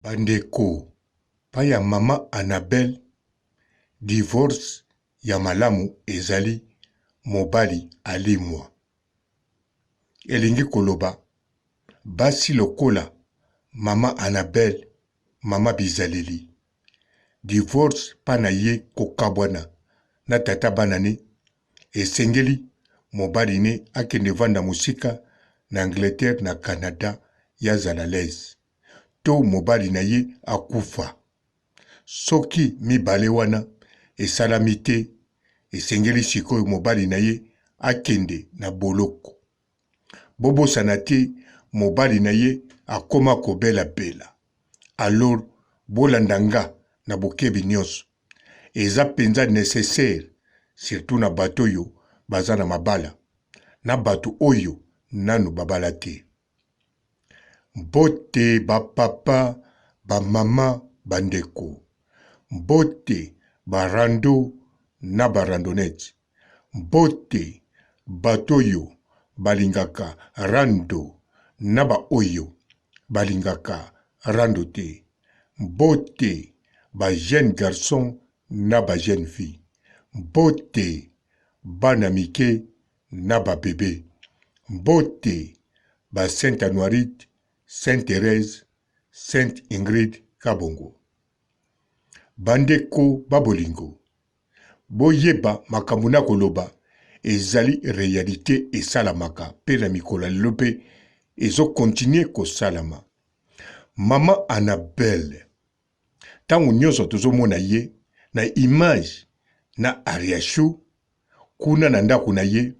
Bandeko pa ya maman Annabelle divorce ya malamu ezali mobali alimwa. Elingi koloba basi lokola maman Annabelle maman bizaleli divorce pa na ye kokabwana na tata bana ne esengeli mobali ne akende vanda mosika na Angleterre na Canada ye azala alaise. To mobali na ye akufa. Soki mibale wana esalami te, esengeli sikoyo mobali na ye akende na boloko. Bobosana te mobali na ye akoma kobela bela. Alors bolanda nga na bokebi nionso. Eza penza necessaire surtout na bato oyo baza na mabala na bato oyo nanu babala te. Mbote ba papa, ba mama, ba ndeko. Mbote ba rando na ba randonnettes. Mbote bato oyo balingaka rando na ba oyo balingaka rando te. Mbote ba jeunes garçons na ba jeunes filles. Mbote bana mike na ba bebe. Mbote ba Sainte Anuarite, Sainte Therèse, Sainte Ingrid Kabongo. Ba ndeko ba bolingo, boyeba makambo nakoloba ezali realite esalamaka pe na mikolo ya lelo pe ezo continuer kosalama. Maman Annabelle tango nionso tozomona ye na image na Ariachou kuna na ndako na ye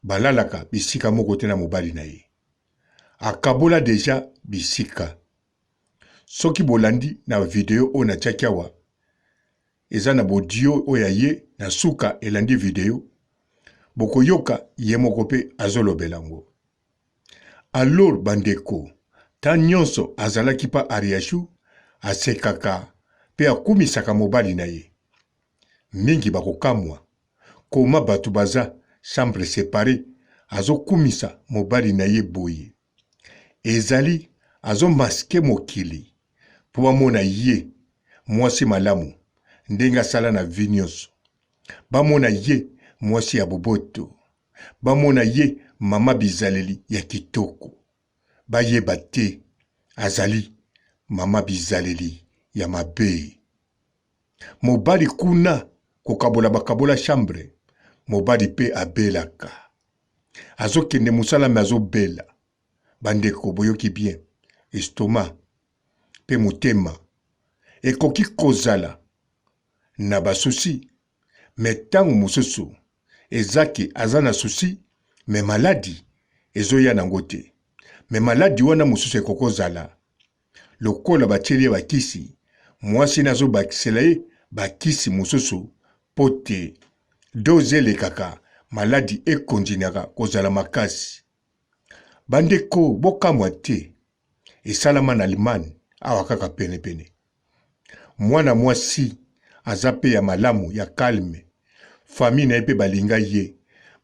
balalaka bisika moko te na mobali na ye. Akabola deja bisika. Soki bolandi na video oyo natiaki awa, eza na baudio oyo ya ye na suka elandi video, bokoyoka ye moko pe azolobela yango. Alors bandeko, temps nionso azalaki pa Ariachou, asekaka pe akumisaka mobali na ye. Mingi bakokamwa koma batu baza chambre separee azokumisa mobali na ye boye. Ezali azo masque mokili po bamona ye mwasi malamu ndenge asala na vie nionso. Bamona ye mwasi ya boboto. Bamona ye mama bizaleli ya kitoko. Bayeba te azali mama bizaleli ya mabe. Mobali kuna kokabola bakabola chambre mobali pe abelaka azokende musala me azobela bandeko boyoki bien estomac pe motema ekoki kozala na ba souci me tango mosusu eza ke aza na souci me maladi ezoya nango te me maladi wana mosusu ekokozala Lokola batieli ye bakisi, mwasi ne azobakisela ye bakisi mosusu mpo te doze elekaka, maladi ekontinuaka kozala makasi. Bandeko, bokamwa te, esalama na Allemagne awa kaka penepene. Mwana mwasi aza mpe ya malamu, ya calme, famille na ye mpe balinga ye,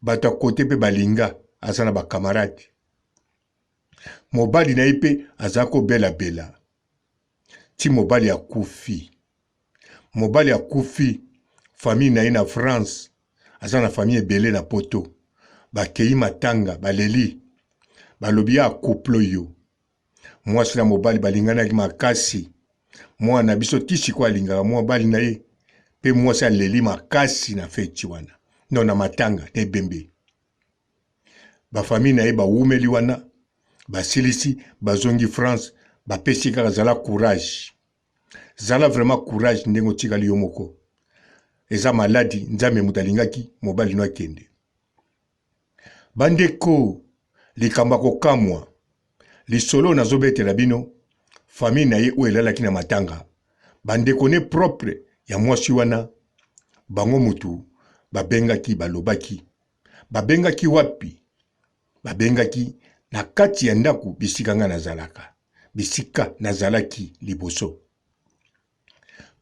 bato ya kote mpe balinga, aza na ba camarades. Mobali na ye pe aza ko bela bela ti mobali akufi. Mobali akufi famille na ye na France aza na famille ebele na poto bakeyi matanga baleli balobi ya couple oyo mwasi na mobali balinganaki makasi mwana na biso ti sikoyo alingaka mobali na ye pe mwasi aleli makasi na feti wana no na matanga na ebembe Ba famille na ye bawumeli wana basilisi bazongi France bapesi kaka zala courage zala vraiment courage ndenge otikali yo moko eza maladi nzambe moto alingaki mobali no akende bandeko likambo ya kokamwa lisolo nazobetela bino famille na ye oyo elalaki na matanga bandeko ne propre ya mwasi wana bango mutu babengaki balobaki Babengaki wapi? Babengaki na kati ya ndako bisika ngai nazalaka, bisika nazalaki liboso.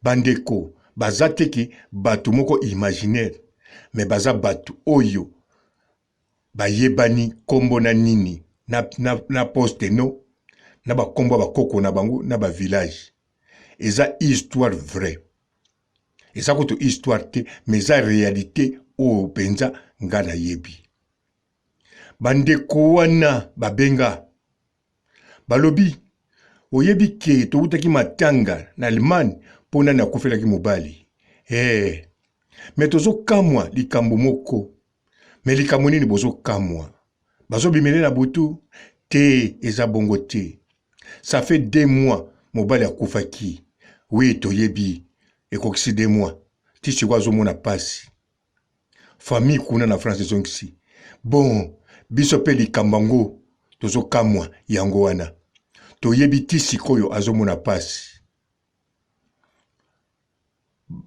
Bandeko baza te ke bato moko imaginaire, mais baza bato oyo bayebani kombo na nini na, na, na poste no. na bakombo ya bakoko na bango na ba village. Eza histoire vraie. Eza kutu histoire te mais eza realite oyo penza nga nayebi. Bandeko wana babenga balobi oyebi ke towutaki matanga na Allemagne mpo nani akufelaki mobali ee me tozokamwa likambo moko me likambo nini bozokamwa bazobimele na butu te eza bongo te ça fait deux mois mobali akufaki oui toyebi ekokisi deux mois ti sikoyo azomona pasi famille kuna na France ezongisi bon biso pe likambo yango tozokamwa yango wana toyebi ti sikoyo azomona pasi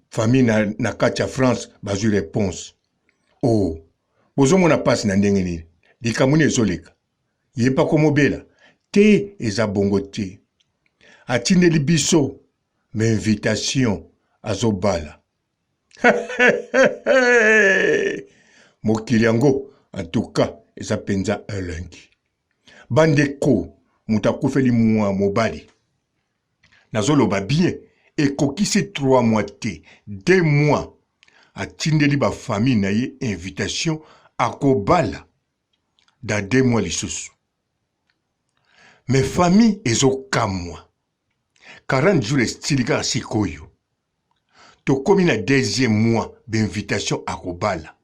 famille na, na kati ya France bazwi reponse oh bozomona pasi na ndenge nini likambo nini ezoleka ye mpe akomobela te eza bongo te atindeli biso ma invitation azobala mokili yango en tout cas eza mpenza elengi bandeko moto akufeli mwa mobali nazoloba bien ekokisi 3 mois te 2 mois atindeli bafamille na ye invitation akobala dans 2 mois lisusu me famille ezokamwa 40 jours esili kaka sikoyo tokomi na deuxième mois bainvitation akobala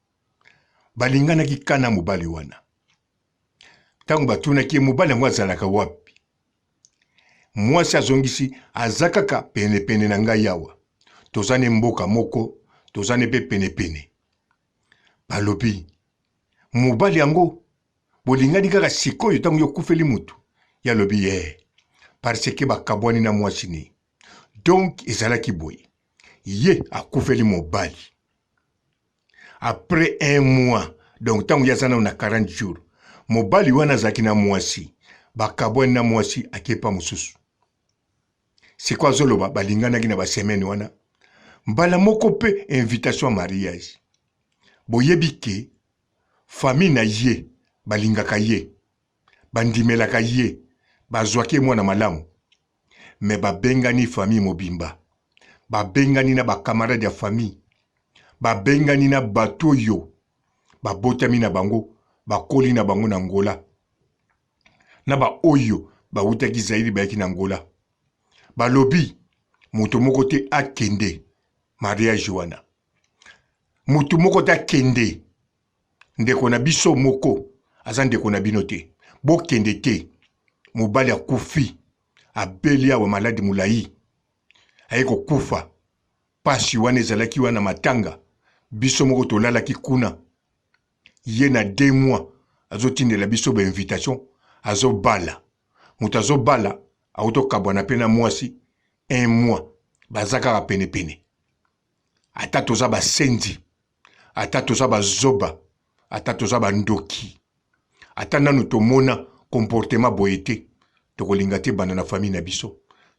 balinganaki kana mobali wana ntango batunaki ye mobali yango azalaka wapi mwasi azongisi aza kaka penepene na ngai awa toza ne mboka moko toza ne mpe penepene balobi mobali yango bolingani kaka sikoyo ntango yo okufeli motu ye alobi ye parce que bakabwani na mwasi ne donc ezalaki boye ye akufeli mobali après un mois donc ntango ye aza nano na 40 jours mobali wana azalaki na mwasi bakabwani na mwasi akepa mosusu sikoyo azoloba balinganaki na basemaine wana mbala moko mpe invitation ya mariage boyebi ke famille na ye balingaka ye bandimelaka ye bazwaki ye mwana malamu me babengani famille mobimba babengani na bacamarade ya famille babengani na bato oyo babotami na bango bakoli na bango na Angola na baoyo bawutaki Zaire bayaki na Angola balobi moto moko te akende mariage wana moto moko te akende ndeko na biso moko aza ndeko na bino te bokende te mobali akufi abeli awa maladi molai aye kokufa pasi wana ezalaki wana matanga biso moko tolalaki kuna ye na deux mois azotindela biso ba invitation azobala moto azobala auti okabwana mpe na mwasi un mois baza kaka penepene ata toza basenzi ata toza bazoba ata toza bandoki ata nanu tomona comportement boye te tokolinga te banda na famille na biso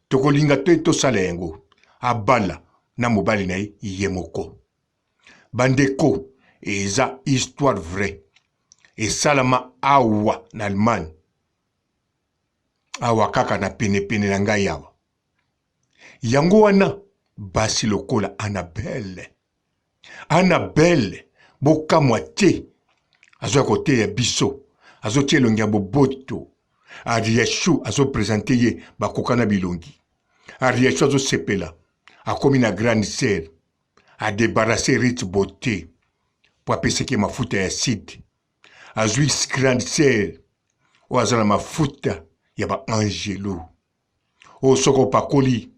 tokolinga te tosala yango abala na mobali na ye ye moko bandeko eza histoire vraie esalama awa na Allemagne awa kaka na penepene na ngai awa yango wana basi lokola Annabelle Annabelle bokamwa te azoya koteya biso azotia elongi ya boboto Ariachou azopresente ye bakokana bilongi Ariachou azosepela akomi na grande sœur adebarase Ruth Beauté mpo apesaki ye mafuta ya acide azwi grande sœur oyo aza na mafuta ya ba angelo oyo soki opakoli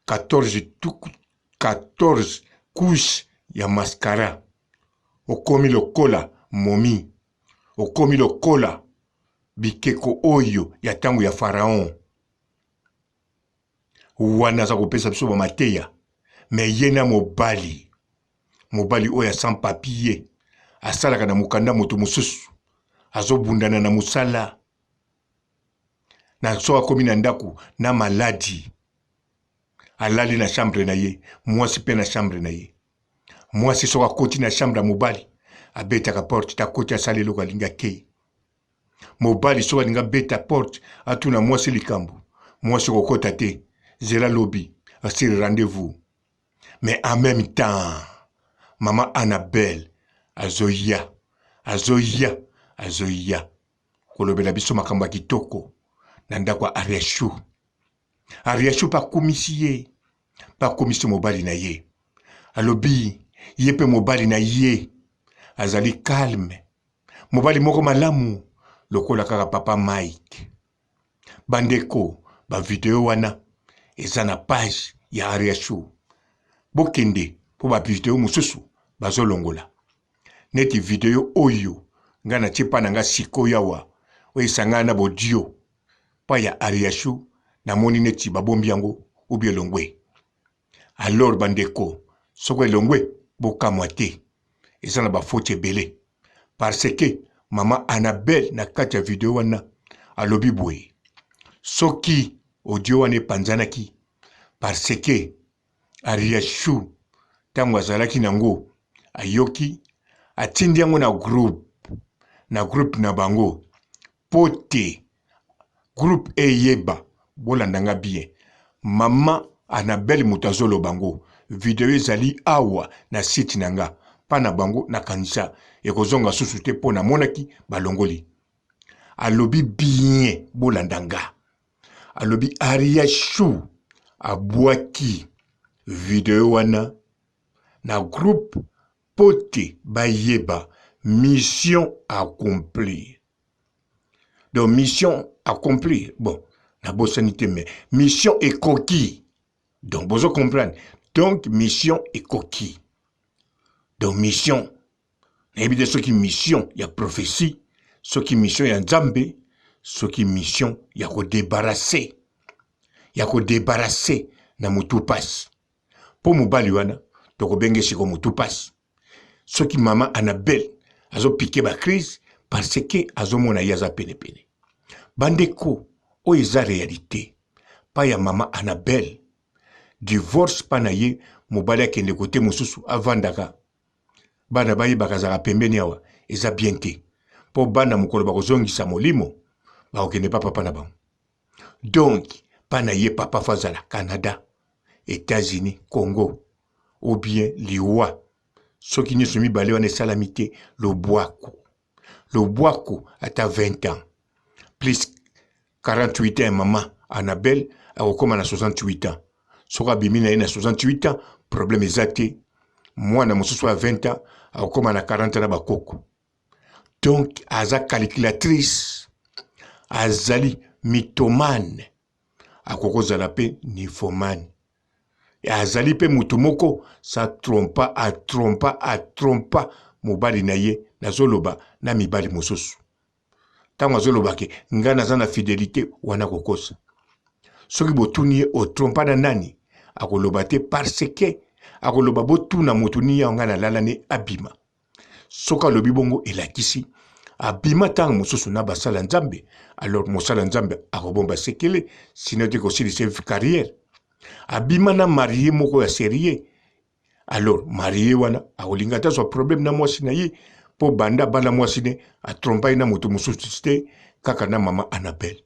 14 14 couche ya mascara okomi lokola momi okomi lokola bikeko oyo ya ntango ya faraon wana aza kopesa biso bamateya me ye na mobali mobali oyo ya sans papier asalaka na mokanda moto mosusu azobundana na mosala na so akomi na ndako na maladi alali na chambre na ye mwasi mpe na chambre na ye mwasi soki akoti na chambre ya mobali abetaka porte te akoti asala eloko alingi akei. Mobali soki alingi abeta porte atuna mwasi likambo, mwasi okokota te, zela lobi, asili rendez-vous. Mais en même temps, mama Annabelle azoya, azoya, azoya kolobela biso makambo ya kitoko na ndako ya Ariachou. Ariachou mpe akumisi ye, mpe akumisi mobali na ye. Alobi ye mpe mobali na ye azali calme, mobali moko malamu lokola kaka papa Mike. Bandeko, ba video wana eza na page ya Ariachou. Bokende mpo ba video mosusu bazolongola. Neti video oyo nga natie pa na nga sikoyo awa, oyo esangana na bodio pa ya Ariachou, namoni neti babombi yango ou bien elongwe. Alors bandeko, soko elongwe bokamwa te, eza na ba faute ebele parce que mama Annabelle na kati ya video wana alobi boye, soki audio wana epanzanaki parce que Ariachou ntango azalaki nango ayoki atindi yango na groupe na groupe na bango po te groupe eyeba bolanda nga bien maman Annabelle moto azoloba ngo video ezali awa na site na nga pa na bango nakanisa ekozonga susu te po namonaki balongoli alobi bien bolanda nga alobi Ariachou abwaki video wana na groupe po te bayeba mission accomplie donc mission accomplie bon nabosani te mais mission ekoki donc bozo comprendre donc mission ekoki donc mission nayebi te soki mission ya prophetie soki mission ya nzambe soki mission ya kodebarase ya kodebarase na motu pasi mpo mobali wana tokobenge siko motu pasi soki mama Annabelle azo piquer ba crise parce que azomona ye aza penepene. Bandeko, oyo eza realite pa ya mama Annabelle. Divorce pa na ye, mobali akende kote mosusu avandaka, bana bayebaka azalaka pembeni awa, eza bien te po bana mokolo bakozongisa molimo bakokende pa papa na bango. Donc pa na ye papa fo azala Canada, Etats-Unis, Congo ou bien liwa soki nyonso mibale wana esalami te lobwaku lobwaku ata 20 ans plus 48 ans ya mama Annabelle akokoma na 68 ans soki abimi na ye na 68 ans problème eza te mwana mosusu ya 20 ans akokoma na 40 ans na bakoko donc aza calculatrice azali mythomane akoki kozala mpe nymphomane azali mpe moto moko sa trompa atrompa atrompa mobali na ye nazoloba na mibali mosusu ntango azoloba ke ngai naza na fidelite wana kokosa soki botuni ye otrompa na nani akoloba te parce que akoloba botuna moto nini yango ngai nalala ne abima Soki alobi bongo elakisi abima ntango mosusu na basala Nzambe, alors mosala Nzambe akobomba sekele, sinon te kosilisa ye carrière. Abima na marie moko ya serieux, alors marie wana akolinga ata azwa problème na mwasi na ye mpo banda abala mwasi ne atrompa ye na moto mosusu te kaka na mama Annabelle.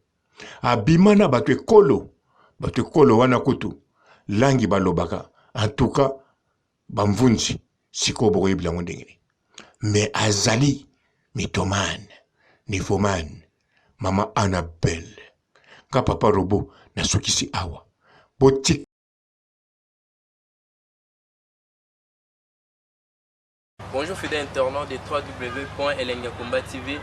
Abima na bato ekolo, bato ekolo wana kutu langi balobaka en tout cas ba mvunzi sikoyo bokoyebela yango ndenge nini mais azali mythomane nymphomane mama Annabelle nga papa robot nasukisi awa botika Bonjour fidèles internautes de www.elengiyakomba TV.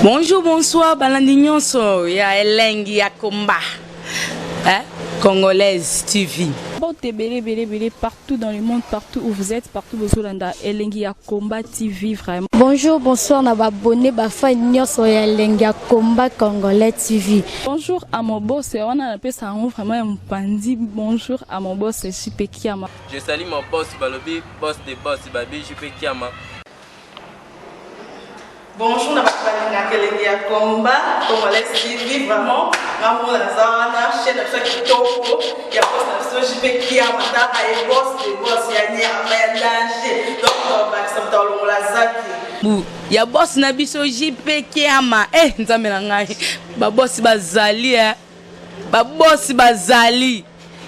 Bonjour, bonsoir, balandi nyonso ya Elengi ya Komba. Hein? Congolaise TV. Mbote ebele ebele ebele partout dans le monde, partout où vous êtes, partout bozolanda Elengi ya Combat TV vraiment. Bonjour, bonsoir na ba abonné ba fan nyonso ya Elengi ya Combat Congolais TV. Bonjour à mon boss, wana napesa yango vraiment ya mopanzi. Bonjour à mon boss JP Kiama. Je salue mon boss balobi boss de boss babi JP Kiama. Bonjour na bato balingaka elengi ya combat congolais TV vraiment nga moko naza wana chaîne na biso ya kitoko ya boss na biso JP Kiama taka ye boss de boss ya nyama ya danger donc bakisa moto alongola zaki. Bu ya boss na biso JP Kiama. Eh nzambe na ngai. Ba boss bazali eh. Ba boss bazali.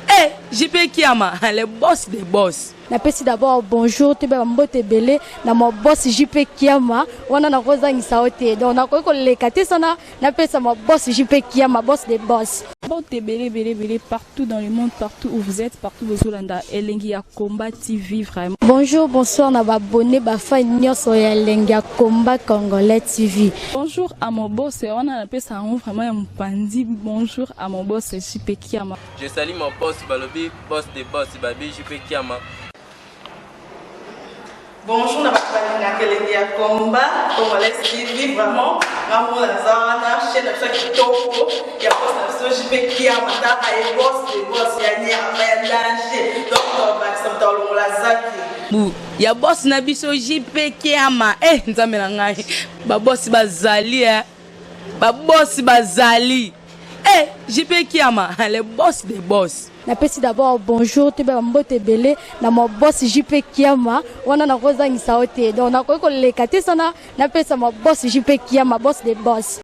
Eh JP Kiama, le boss des boss. Napesi d'abord bonjour toyeba bambote ebele na ma boss JP Kiama wana nakozangisa yo te donc nakoki koleka te sana napesa ma boss JP Kiama, boss des boss. Mbote ebele ebele ebele partout dans le monde, partout où vous êtes, partout bozolanda Elengi ya Combat TV vraiment. Bonjour, bonsoir na baabonnés, bafans nyonso ya Elengi ya Combat Congolais TV. Bonjour à mon boss wana napesa yango vraiment ya mopanzi. Bonjour à mon boss JP Kiama. Je salue mon boss balobi boss de boss babi JP Kiama. Bonjour na bato balingaka Elengi ya Combat Congolais TV. Vraiment ngamona naza wana, chaîne na biso ya kitoko ya boss na biso JP Kiama. Taka ye boss de boss ya nyama ya danger, donc tobakisa moto alongola zaki. Bu ya boss na biso JP Kiama. Eh nzambe na ngai. Ba boss bazali eh. Ba boss bazali. Eh JP Kiama, le boss des boss. Napesi d'abord bonjour toyeba bambote ebele na ma boss JP Kiama wana nakozangisa yo te donc nakoki koleka te sana napesa ma boss JP Kiama, boss des boss.